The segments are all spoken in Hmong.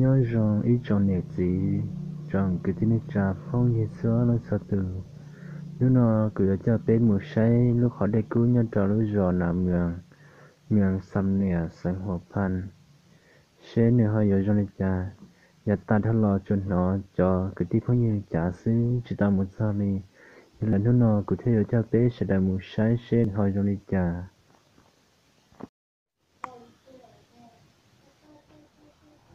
Nyob zoo ib tsoom niam txiv, tsoom kwv tij neej tsa phooj ywg txhua leej txhua tus. Hnub no kuv yuav coj peb mus saib lub qhov dej kub nyob rau lub zos Nam Mws, Mws Xam Nias, xeev Huas Phan, seb nws ho yuav zoo li cas. Yav tas dhau los tsuas hnov cov kwv tij phooj ywg cav xwb tsis tau mus txog li. Yog li hnub no kuv thiaj yuav coj peb sawv daws mus saib seb nws ho zoo li cas.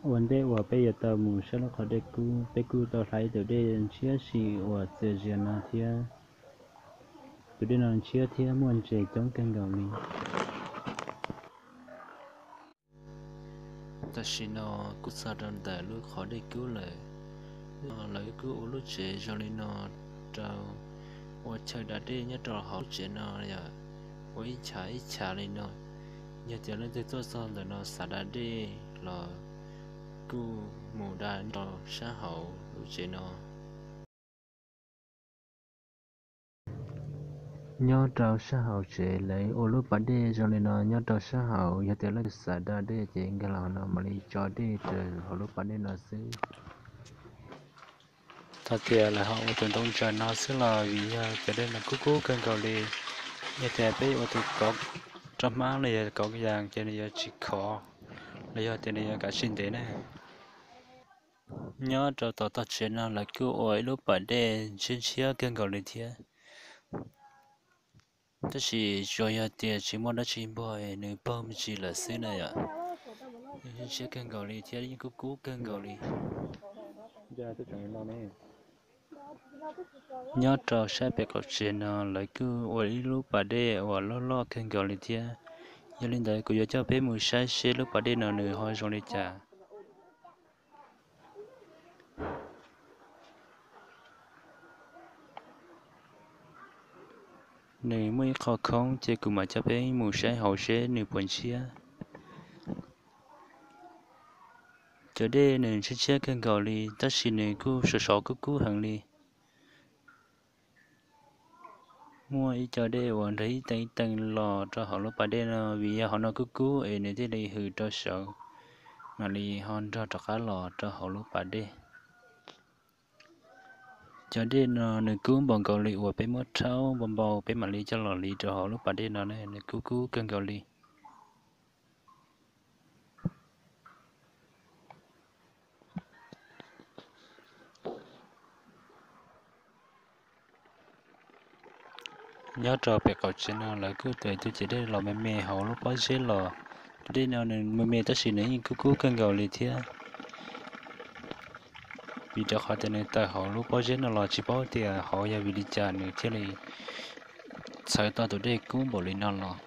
Ua ntej uas peb yuav tau mus saib lub qhov dej kub, peb kuj tau hla ib tus dej ntshiab si uas txias zias no thiab. Tus dej no ntshiab thiab muaj ntses coob kawg nkaus li. Tam sim no kuj txog rau ntawm lub qhov dej kub lawm. Lawv kuj ua lub tsev zoo li no rau ua chaw da dej nyob rau hauv lub tsev no yom, ua ib chav ib chav li no. Yog tias leej twg tuaj txog ntawm no xav da dej los kuj mus da rau sab hauv lub tsev no. Nyob rau sab hauv tsev lawv ua lub pas dej zoo li no nyob rau sab hauv, yog tias leej twg xav da dej ces nkag los no mam li tso dej rau hauv lub pas dej no xwb. Thaum tias lawv ho ua tus ntoo ntsaws no xwb los vim yog cov dej no kub kub kawg nkaus li. Yog tias peb ua tus kauv roj hmab los yog kauv yas ces nws yuav tsis khov, los yog tias nws yuav kav tsis ntev na. Nyob rau tom tog tsev no lawv kuj ua ib lub pas dej ntshiab ntshiab kawg nkaus li thiab. Tab sis tsuas yog tias tsis muaj dab tsi npog nws paug me ntsis lawm xwb na yom. Ntshiab kawg nkaus li thiab yeej kub kub kawg nkaus li. Nyob rau sab pem qaum tsev no lawv kuj ua ib lub pas dej uas loj loj kawg nkaus li thiab. Yog li ntawd kuv yuav coj peb mus saib seb lub pas dej no nws ho zoo li cas. Nws muaj ib qho khoob ces kuv mam coj peb mus saib hauv seb nws puas ntshiab. Cov dej nws ntshiab ntshiab kawg nkaus li tab sis nws kuj sov sov kub kub heev li. Muaj ib co dej uas nrog ib tee ib tee los rau hauv lub pas dej no vim yog hauv no kub kub es nws thiaj li hws rau saud, mam li ho nrog rov qab los rau hauv lub pas dej. Cov dej no nws kub npaum nkaus li uas peb muab rhaub npau npau peb mam li coj los liv rau hauv lub pas dej no ne, nws kub kub kawg nkaus li. Nyob rau pem qaum tsev no lawv kuj tawm tus ciav dej los me me hauv lub pob zeb los. Tus dej no nws me me tab sis nws yeej kub kub kawg nkaus li thiab. Vim rau qhov tias nws tawm hauv lub pob zeb no los tsis paub tias hauv yog vim li cas nws thiaj li txhawv tau tus dej kub npaum li no los.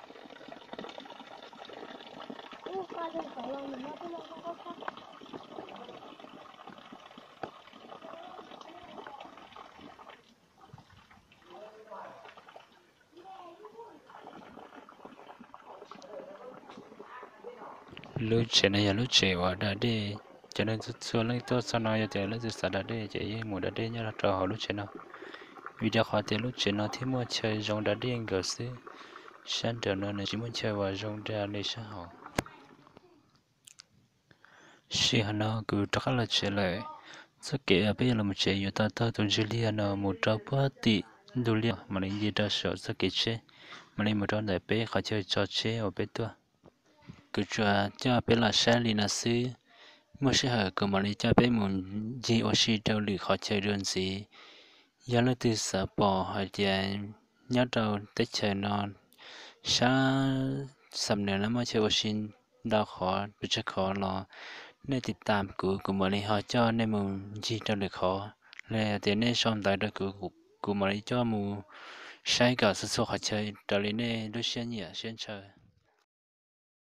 Lub tsev no yog lub tsev uas da dej. Cov neeg txhua txhua leej tuaj txog no yog tias leej twg xav da dej ces yeej mus da dej nyob rau hauv lub tsev no. Vim rau qhov tias lub tsev no thiaj muaj chaw zoo da dej nkaus xwb. Sab nraum no nws tsis muaj chaw uas zoo da li sab hauv. Sim hov no kuv rov qab los tsev lawm. Txoj kev peb yuav los mus tsev yuav tau taug tus ntsis liag no mus rau puag tim ntug liaj mam li nce rau saum txoj kev tsheb, mam li mus rau ntawm peb qhov chaw tso tsheb uas peb tuaj. Kuv tsuas coj peb los saib li no xwb. Muaj sij hawm kuv mam li coj peb mus ncig ua si rau lwm qhov chaw dua ntxiv. Yog leej twg xav pom hais tias nyob rau teb chaws no sab Xam Nuas no muaj chaw ua si ntau qhov pes tsawg qhov los nej tiv tam kuv, kuv mam li ho coj nej mus ncig rau lwm qhov. Los yog tias nej sau ntawv rau kuv, kuv mam li coj mus saib kom txhua txhua qhov chaw raws li nej lub siab nyiam siab ntshaw.